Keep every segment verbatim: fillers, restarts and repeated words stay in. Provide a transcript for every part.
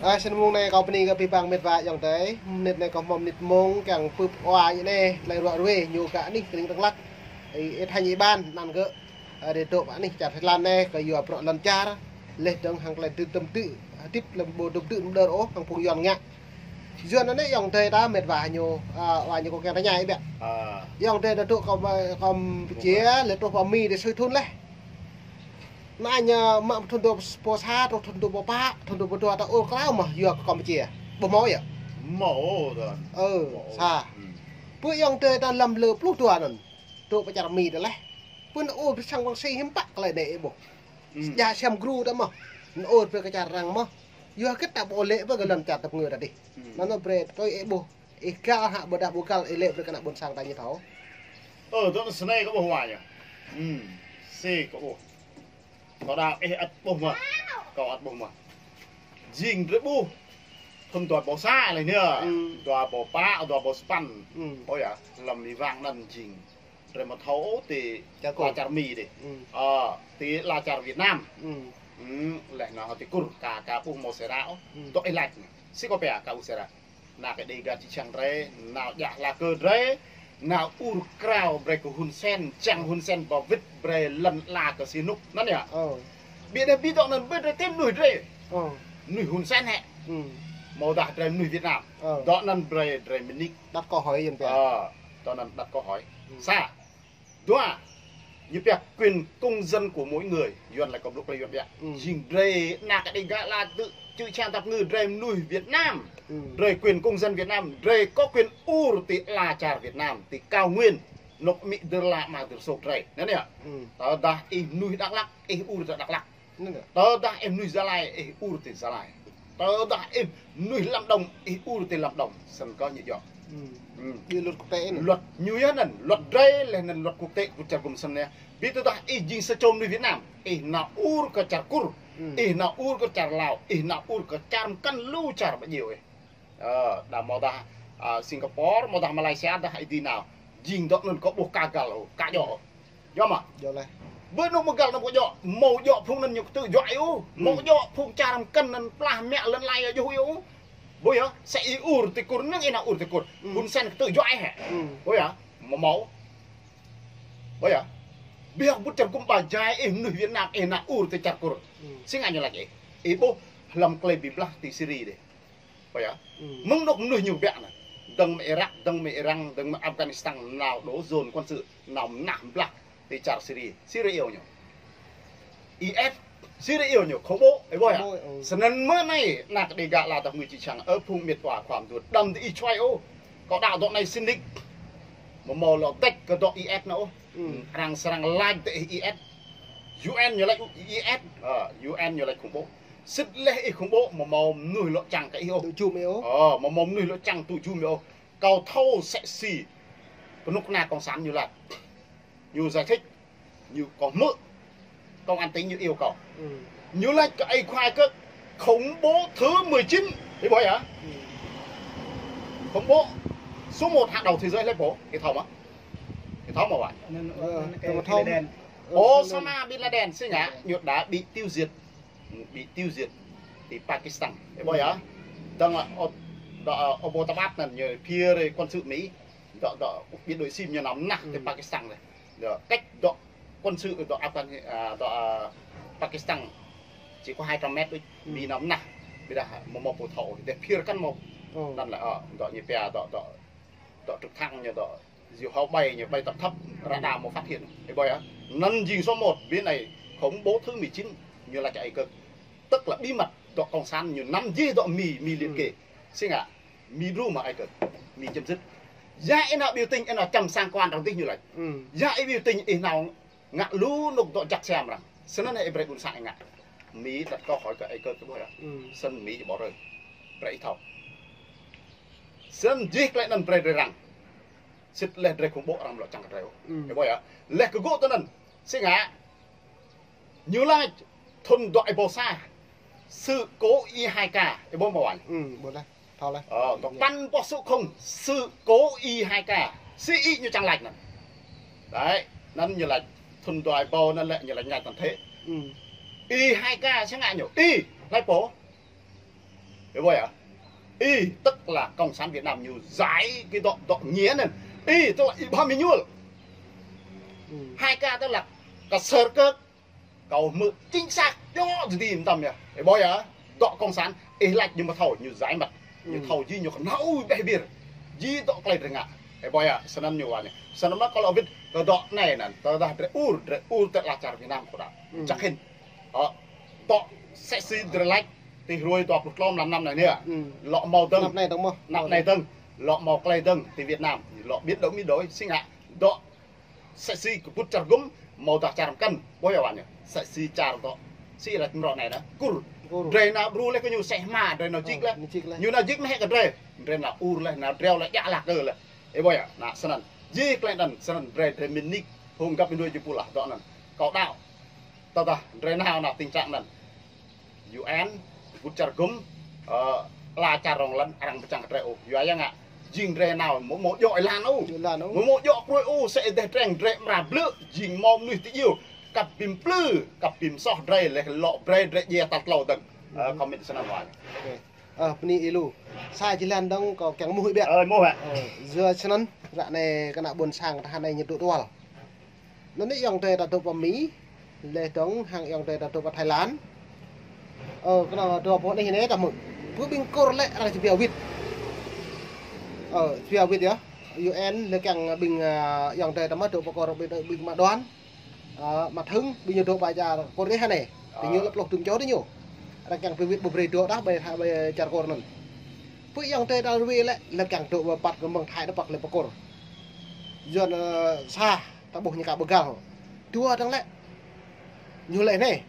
Ơ, snăn mông anei kâo bni kơ bi băng mĭt wa ayŏng adei. Mnĭt anei kâo mâo mnĭt mông kiăng pưp wa ñu anei, tlei ruă ruê, ñu kơ anih krĭng Dak Lak. Ih, ih thâo ih ƀuh, anăn gơ̆, ơ, dôk ƀơ anih čar Thái Lan anei, kơ yua bruă lăn čar, leh dơ̆ng hŏng klei dưi dŭm dưi, hdĭp lăm ƀuôn dŭm dưi mdơr ôh, hŏng phung Yuăn ngă. Yuăn anei ayŏng adei ta mĭt wa ñu, ơ, wa ñu kâo kiăng tơña ih biă. Ayŏng adei ta dôk Kam, Kampuchia, leh truh pơ Mi dê sui thŭn leh. Anăn ñu mă thŭn dua êbâo sa, truh thŭn dua êbâo pă, thŭn dua êbâo dua ta ur krao mơh yua kơ Kampuchia. Ƀuh mâo yơh? Mâo, tuan. Ơ, mâo. Sa. Pơ ayŏng adei ta lăm lơ pluh dua anăn. Dôk pơ čar Mi ta leh. Pơ anăn ur bi sang wang si hiam pă klei anei ih ƀuh. Sja siam gru ta mơh. Anăn ur bi kơ čar arăng mơh. Yua kơ ta ƀuh lĕ bi kơ lăn čar tăp ngơ ta dih. Anăn brei tui ih ƀuh. Ih găl hă, ƀiădah ƀu găl, ih lĕ brei kơ ană ƀuôn sang ta ñu thâo. Ơ, dŏ snei kâo ƀuh wa ñu. Hmm, si kâo ƀuh. Kâo đăo ih ăt ƀuh mơh. Kâo ăt ƀuh mơh. Jing drei ƀuh. Thŭn dua êbâo sa leh anei. Hmm. Dua êbâo pă, dua êbâo sa păn. Hmm. Ơ ya, lăm Mi wang anăn jing. Drei mâo thâo ti čar Kur, ala čar Mi dih. Hmm. Ơ, ti ala čar Việt Nam. Hmm. Hmm, leh anăn ti Kur, ka, ka ƀuh mâo sera ôh. Hmm. Dŏ ih lač anei. Si kâo pia ka ƀuh sera. Anak Đêga čư̆ čhiăng drei, nao djă hla kơ drei, nao ur krao brei kơ Hun Sen, čiăng Hun Sen ba wĭt brei lăn ala kơ Sihanouk, anăn ya. Ơ. Bi dê bi dŏ anăn bi drei tĭm mnuih drei. Ơ. Mnuih Hun Sen hĕ. Hmm. Mâodah drei mnuih Việt Nam. Ơ. Dŏ anăn brei drei mĭn nik. Đặt câu hỏi Yuăn pia. Ơ, dŏ anăn đặt câu hỏi. Hmm. Sa. Dua, ñu pia quyền công dân của mỗi người. Yuăn lač kâo blŭ klei Yuăn biă. Hmm. Jing drei anak Đêga ala čư̆, čư̆ čhiăng tăp ngơ drei mnuih Việt Nam. Hmm. Drei quyền công dân Việt Nam. Drei có quyền ur ti ala čar Việt Nam. Ti cao nguyên. Anôk amĭ dơr la ama dơr sôk drei. Anăn ya. Hmm. Tơdah ih mnuih Dak Lak, ih ur ti Dak Lak. Anăn ya. Tơdah ih mnuih Gia Lai, ih ur ti Gia Lai. Tơdah ih mnuih Lâm Đồng, ih ur ti Lâm Đồng. Snăn kơ ñu djŏ. Hmm. Hmm. Bi luật quốc tế anăn. Luật ñu ya anăn, luật drei leh anăn luật quốc tế kơ čar gŭm snăn ya. Bi tơdah ih jing sa čô mnuih Việt Nam, ih nao ur kơ čar Kur, hmm, ih nao ur kơ čar Lao, ih nao ur kơ čar mkăn lu čar ƀu djŏ ih. Ơ, dah mâodah, ơ, Singapore, mâodah Malaysia, dah ih dưi nao. Jing dŏ anăn kâo ƀuh ka găl ôh, ka djŏ ôh. Djŏ mơh? Djŏ leh. Bi anôk mgăl anăn ƀu djŏ, mâo djŏ phung anăn ñu ktư̆ juă ih ôh. Mâo, hmm, djŏ phung čar mkăn anăn plah mă lăn ala ih ôh. Ƀuh ya, sa ih ur ti Kur, năng ih nao ur ti Kur. Hmm. Hun Sen ktư̆ juă ih hĕ. Hmm. Ƀuh ya, mâo mâo. Ƀuh ya. Bi hŏk ƀuh čar gŭm ba jai ih mnuih Việt Nam ih nao ur ti čar Kur. Hmm. Si ngă ñu lač ih. Ih ƀuh hlăm klei bi blah ti Syria dih. Ƀuh ya. Hmm. Mơ̆ng anôk mnuih ñu biă anăn. Dơ̆ng mơ̆ng Iraq, dơ̆ng mơ̆ng Iran, dơ̆ng mơ̆ng Afghanistan nao đổ zone quân sự, nao mnah mblah ti čar Syria. Syria iêu ñu. I S, Syria iêu ñu khủng bố, ih ƀuh ya. Khủng bố, ừ. Snăn mơ̆ng anei, anak Đêga ala tăp ngơ čư̆ čhiăng, ơ phung mĭt wa khua mduôn, đăm diih čhuai ôh. Kâo đăo dŏ anei sĭt nik. Mâo mâo lŏ dêč kơ dŏ I S anăn ôh. Hmm. Arăng srăng lač dê I S. U N ñu lač I S, ơ, U N ñu lač khủng bố. Sĭt leh ih khủng bố, mâo mâo mnuih lŏ čiăng kơ ih ôh. Tŭ jum ih ôh. Ơ, mâo mâo mnuih lŏ čiăng tŭ jum ih ôh. Kâo thâo msĕ si knŭk kna cộng sản ñu lač. Ñu giải thích, ñu kâo hmư̆. Công an tỉnh ñu iêu kâo. Ừ. Ñu lač kơ ih khua kơ khủng bố thứ mười chín. Ih ƀuh ya? Ừ. Khủng bố số một hàng đầu thế giới leh pô. Ih thâo mơ̆? Ih thâo mơ̆ wa? Anăn, ờ, anăn kơ Bin Laden. Osama Bin Laden, si ngă, ñu đã bị tiêu diệt, bị tiêu diệt ti Pakistan. Ih ƀuh ya? Dơ̆ng, ơ, dŏ, ơ, ơ, ƀuh tơbăt anăn ñu phiêr quân sự Mỹ, dŏ, dŏ biệt đội Sim ñu nao mnah ti Pakistan leh. Dŏ cách dŏ quân sự dŏ Afghan, à, dŏ, à, Pakistan chỉ có hai trăm mét thôi. Mỹ nao mnah, ƀiădah mâo mâo pô thâo, dê phiêr kăn mâo. Anăn lĕ, ơ, dŏ ñu pia, dŏ, dŏ, dŏ trực thăng ñu dŏ, diu hao bay ñu bay thấp thấp, radar mâo phát hiện. Ih ƀuh ya? Anăn jing số một, bên này khủng bố thứ mười chín, ñu lač ai kơ. Tức là bí mật, dŏ cộng sản ñu nao jih dŏ Mi, Mi liên kề. Si ngă, Mi đru mă ai kơ. Mi chấm dứt. Ya ih nao biểu tình, ih nao čăm sang quan arăng dih ñu lač. Ya ih biểu tình, ih nao ngă lu anôk dŏ jăk siam arăng. Snăn ih brei ƀuôn sang ih ngă. Mi đặt câu hỏi kơ ai kơ kơ ƀuh ya. Snăn Mi bỏ rơi. Brei ih thâo. Snăn jih klei anăn brei drei răng. Sĭt leh drei khủng bố arăng lŏ čiăng kơ drei. Ih ƀuh ya. Leh kơ gŭ tơ anăn. Si ngă. Ñu lač thŭn dua êbâo sa, sự cố Y hai K, ih ƀuh mơ̆ wa? Ơ, dŏ păn boh sŭ không, sự cố Y hai K. Si ih ñu čiăng lač anăn. Đấy, anăn ñu lač thŭn dua êbâo anăn lĕ ñu lač ngă tăn thế. Y hai K si ngă ñu. Y, lač pô. Ih ƀuh yơh. Ih, tức là Cộng sản Việt Nam ñu giải cái dŏ, dŏ nghĩa anăn. Ih, tức là Y Bham Êñuôl. Hai ca tức là kơ sơr kơ kâo hmư̆ chính xác djŏ dơdi mtam yơh. Ih ƀuh yơh. Dŏ Cộng sản, ih lač ñu mthâo, ñu giải mật. Ñu thâo jih ñu knhâo ƀeh ƀir. Jih dŏ klei drei ngă. Ih ƀuh yơh, snăn ñu wa ñu. Snăn mă kâo lŏ wĭt kơ dŏ anei anăn, tơdah drei ur, drei ur ti ala čar Việt Nam kơ đa. Jăk hĭn. Ơ, dŏ msĕ si drei lač, ti hruê dua pluh tlâo mlan năm anei nĕ. Lŏ mâo dơ̆ng. Năm anei dơ̆ng mơh. Năm anei dơ̆ng. Lŏ mâo klei dơ̆ng ti Việt Nam. Lŏ biến động biến đổi, si ngă. Dŏ msĕ si kbŭt čar gŭm, mâodah čar mkăn. Ƀuh yơh wa ñu. Msĕ si čar dŏ. Si lač mrâo anei nĕ. Kur. Kur. Drei nao đru leh kơ ñu msĕ hma, drei nao jik leh. Ñu nao jik mơh hĕ kơ drei. Drei nao ur leh, nao driâo leh, djă lah kơ leh. Ih ƀuh yơh, nă snăn. Jih klei anăn, snăn drei, drei mĭn nik, hŏng găp ênua jih pul lah, dŏ anăn. Kâo đăo. Tơdah drei nao nă tình trạng anăn. U N, kbŭt čar gŭm, ơ, ala čar rŏng lăn, arăng mčang kơ drei ôh. Yua ya ngă, jing drei nao, mâo, mâo djŏ êlan ôh. Êlan ôh. Mâo, mâo djŏ pruê ôh, msĕ êdeh drei, drei mra blư̆, jing mâo mnuih ti iêu, kăp bi mplư, kăp bi msoh drei, leh lŏ brei drei djiê tal tlâo dơ̆ng. Ơ, comment snăn wa. Ơ, bni ilu. Sa jih lăn dơ̆ng kâo kiăng mŭt ƀiă. Ơ, mŭt ƀiă. Ơ, yua snăn, ră anei kơ ană ƀuôn sang ta anei ñu dôk tual. Anăn anei ayŏng adei ta dôk pơ Mi, leh dơ̆ng hŏng ayŏng adei ta dôk pơ Thái Lan. Ơ, kơ anăn dua pô anei anei ta mơ̆. Pơ ƀing Kur lĕ arăng čih biă wĭt. Ơ, biă wĭt yơh. U N leh kiăng ƀing, ơ, ayŏng adei ta mă dôk pơ Kur ƀing, ƀing mă Đoàn. Ơ, mă Thơ̆ng, ƀing ñu dôk ƀai čar Kur dih anei. Ti ñu lĕ pluh dŭm čô ti ñu. Arăng kiăng bi wĭt ƀu brei dôk dah ƀai, ƀai čar Kur anăn. Pơ ayŏng adei ta rui lĕ, leh kiăng dôk ƀai păt kơ mơ̆ng Thái ta păt leh pơ Kur. Yuăn, ơ, sa, ta ƀuh ñu ka ƀơgăl. Dua dơ̆ng lĕ. Ñu lĕ anei.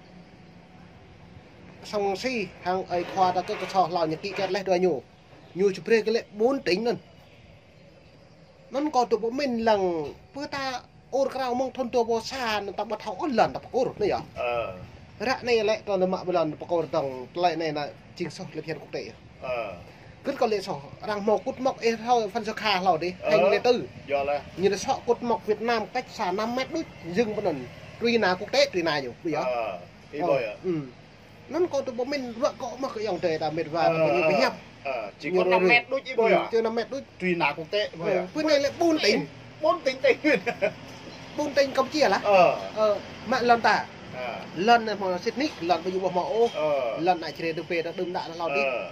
Sŏng si, hŏng ơi khua ta kơ kơ soh hlâo ñu ký kết leh dua ñu. Ñu či brei kơ lĕ bốn tỉnh anăn. Anăn kâo dôk pơmĭn lăng, pơ ta ur krao mơ̆ng thŭn dua êbâo sa anăn ta ƀu thâo ôh lăn ta pơ Kur, anei yơh. Ơ. Ră anei lĕ ta lĕ mă ƀai lăn pơ Kur dơ̆ng, tlei anei nă jing soh leh hiên quốc tế. Ơ. Kơ kâo lĕ soh, arăng mâo kŭt mŏk ih thâo Phan Xơ Kha hlâo dih, ơ, thing leh tơ. Yơh leh. Ñu lĕ soh kŭt mŏk Việt Nam cách xa năm mét đuč, jing pơ anăn. Truy nã quốc tế, truy nã ñu, ƀiă. Ơ. Ih ƀuh yơh. Anăn kâo dôk pơmĭn ruă kâo mơh kơ ayŏng adei ta mĭt wa, ơ, kơ ñu pơhiăp. Ơ, chỉ có năm mét đuč ih ƀuh yơh. Chỉ năm mét đuč. Truy nã quốc tế ƀuh yơh. Pơ anei lĕ bốn tỉnh. Bốn tỉnh Tây Nguyên. Bốn tỉnh Campuchia lah. Ơ. Ơ, mă lăn ta. Ơ. Lăn anei mâo Sihanouk, lăn ƀu djŏ ƀuh mâo ôh. Ơ. Lăn ană Jrai dơ̆ng pê ta đưm đă hlâo dih. Ơ.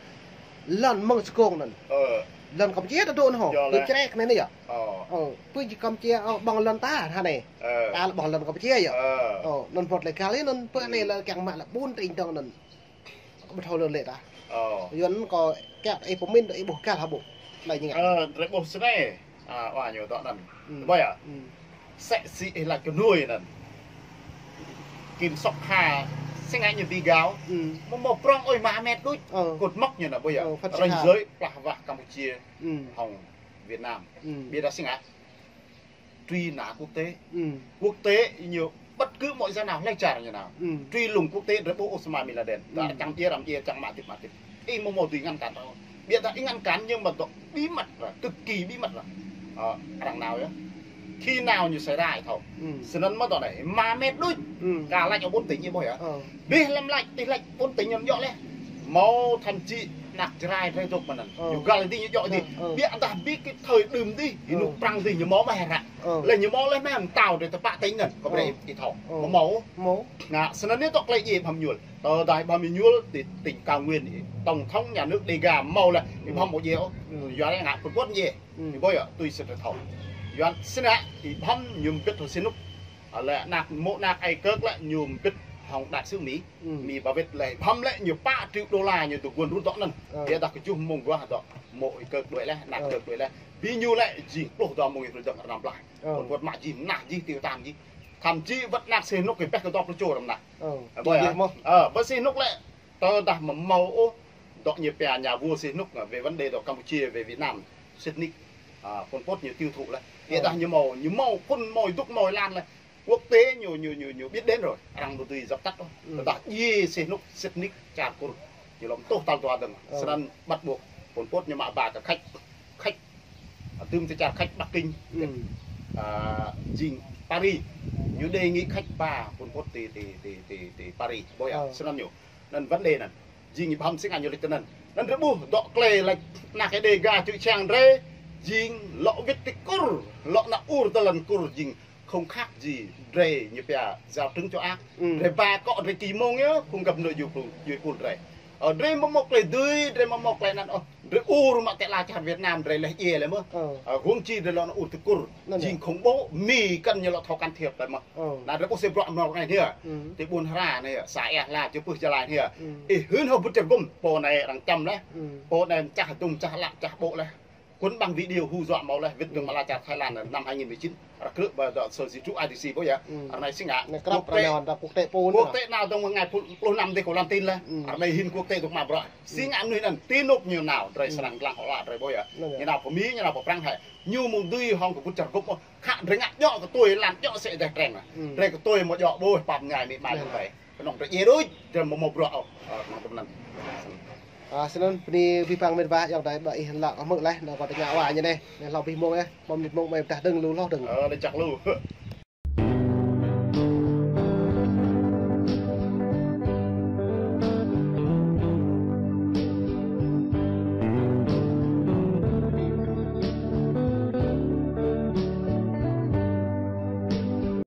Lăn mơ̆ng Sêgông anăn. Ơ. Lăn Campuchia ta dôk anăn hŏ. Yơh leh. Kơ Jrai anei anei yơh. Ơ. Ơ, pơ jing Campuchia, ơ, ƀơ̆ng lăn ta, hă anei. Ơ. Ta lĕ ƀơ̆ng lăn Campuchia yơh. Ơ. Ơ, anăn phŏt lĕ kal anăn, pơ anei lĕ kiăng mă lĕ bốn tỉnh dơ̆ng anăn. Kâo ƀu thâo lăn lĕ ta. Ơ. Yuăn kâo kiăng ih pơmĭn ih ƀuh kal hă ƀuh. Lĕ ñu ngă. Ơ, drei ƀuh snei. A, wa ñu dŏ anăn. Ƀuh yơh. Msĕ si ih lač kơ nuê anăn. Kim Sok Ha, si ngă ñu bi gao. Mâo, mâo prŏng ôh, năm mét đuč. Ơ. Kŭt mŏk ñu nă, ƀuh yơh. Ơ, Phan Xơ Kha. Ranh giới plah wah Campuchia. Hŏng Việt Nam. Ƀiădah si ngă. Truy nã quốc tế. Quốc tế ñu bất cứ mọi giá nào hlei čar ñu nao. Truy lùng quốc tế drei ƀuh Osama bin Laden. Ta čang djiê răm djiê čang mă tĭp mă tĭp. Ih mâo mâo dưi ngăn cản ôh. Ƀiădah ih ngăn cản nhưng mà dŏ bí mật lah, cực kỳ bí mật lah. Ơ, arăng nao yơh. Khi nao ñu sơrai thâo. Snăn mơh dŏ anei, năm mét đuč. Ka lač ơ bốn tỉnh ih ƀuh yơh. Ơ. Bi hlăm lač, ti lač bốn tỉnh ñu djŏ leh. Mâo thăm či anak Jrai drei dôk mơ̆ng anăn. Ơ. Ñu găl dih ñu djŏ dih. Ơ, ơ. Ƀiădah bi kơ thời đưm dih, ơ, ênuk Prăng dih ñu mâo mơh hră. Ơ. Leh ñu mâo leh mơh mtao drei tơpă tỉnh anăn. Kâo brei ih thâo. Ơ. Mâo mâo. Mâo. Nă, snăn anei dŏ klei Y Bham Êñuôl. Tơdah Y Bham Êñuôl ti tỉnh cao nguyên, tổng thống nhà nước Đêga mâo leh. Y Bham mâo djiê ôh. Yua leh ngă pơƀuôn djiê. Ih ƀuh yơh, tui si drei thâo. Yuăn snăn Y Bham ñu mbĭt hŏng Sihanouk. A, leh anak mô̆ anak ơi kơk leh ñu mbĭt hŏng đại sứ Mỹ. Mi ba wĭt leh Y Bham leh ñu pă triệu đô la ñu dôk guôn rŭt dŏ anăn. Ơ. Ƀiădah kjuh mông aguah dŏ mô̆ ơi kơk đuĕ leh, anak kơk đuĕ leh. Bi ñu leh jing pluh dua mông ih rŭt dơ̆ng arăng blah. Ơ. Pơƀuôn mă jih mnah jih tiêu tan jih. Thăm či wăt anak Sihanouk kơ peh kơ dua pluh čô arăng mnah. Ơ. Ơ, ƀuh yơh. Ơ, ƀuh Sihanouk leh. Tơdah mâo mâo ôh, dŏ ñu pia nhà vua Sihanouk, à, về vấn đề dŏ Campuchia, về Việt Nam, Sihanouk, à, Pol Pot ñu tiêu thụ leh. Ƀiădah ñu mâo, ñu mâo phŭn mâo dŭk mâo êlan leh. Quốc tế ñu, ñu, ñu, ñu biết đến rồi. Arăng ƀu dưi dập tắt ôh. Tơdah djiê Sihanouk, Sihanouk čar Kur. Ñu lŏ mtuh tal dua dơ̆ng. Snăn bắt buộc Pol Pot ñu mă ba kơ Khač, Khač, à, dưm ti čar Khač Bắc Kinh. À, jing Paris. Ñu đề nghị Khač ba Pol Pot ti, ti, ti, ti, ti Paris. Ƀuh yơh, snăn ñu. Anăn vấn đề anăn. Jing Y Bham si ngă ñu lač tinăn. Anăn drei ƀuh dŏ klei lač anak Êđê ga čư̆ čhiăng drei, jing lŏ wĭt ti Kur, lŏ nao ur ti lăn Kur jing không khác gì drei ñu pia giao trứng cho ác. Drei ba kŏ drei kơ mông yơh, phung găp nui jui pul, jui pul drei. Ơ, drei amâo mâo klei dưi, drei amâo mâo klei anăn ôh. Drei ur mă ti ala čar Việt Nam drei leh djiê leh mơh. Ơ, huống chi drei lŏ nao ur ti Kur. Jing khủng bố, Mi kăn ñu lŏ thâo can thiệp leh mơh. Anăn drei ƀuh si bruă mrâo anei hia. Ti ƀuôn Hra anei, xã Ea Hla, čơ pưh Gia Lai hia. Ih hưn hŏ bŭt čar gŭm, pô anei arăng čăm leh. Pô anei mčah dŭm, mčah ală, mčah ƀô̆ leh. Quấn băng video hù dọa mâo leh, wĭt dơ̆ng mă ala čar Thái Lan năm hai nghìn mười chín. Arăng krư̆ ba dŏ sơ si trŭ I D C bŏ ya. Ară anei si ngă. Anei krăp ară anei hŏn ta quốc tế pô quốc tế nao dơ̆ng mơ̆ng ngày pluh năm dih kâo lăn tin leh. Ară anei hĭn quốc tế dôk mă bruă. Si ngă mnuih anăn ti anôk ñu nao, drei srăng dlăng hŏ lă drei bŏ ya. Ñu nao pơ Mi, ñu nao pơ Prăng hĕ. Ñu mơ̆ng dưi hŏng kơ bŭt čar gŭm ôh. Khă drei ngă djŏ kơ tui lăn djŏ sĕ deh treng. Drei kơ tui mâo djŏ ƀuh pap mñai mĭ mai ƀuh ƀai. Knŏng drei djiê đuč, drei amâo mâo bruă ôh. Ơ, knŏng tơ anăn. Ơ, snăn bni bi păng mĭt wa ayŏng adei ƀă ih lŏ hmư̆ leh, nao kơ tơña wa ñu anei. Anei hlâo bi mông eh, pơm nit mông mei ptah dơ̆ng lu hloh dơ̆ng. Ơ, leh jăk lu.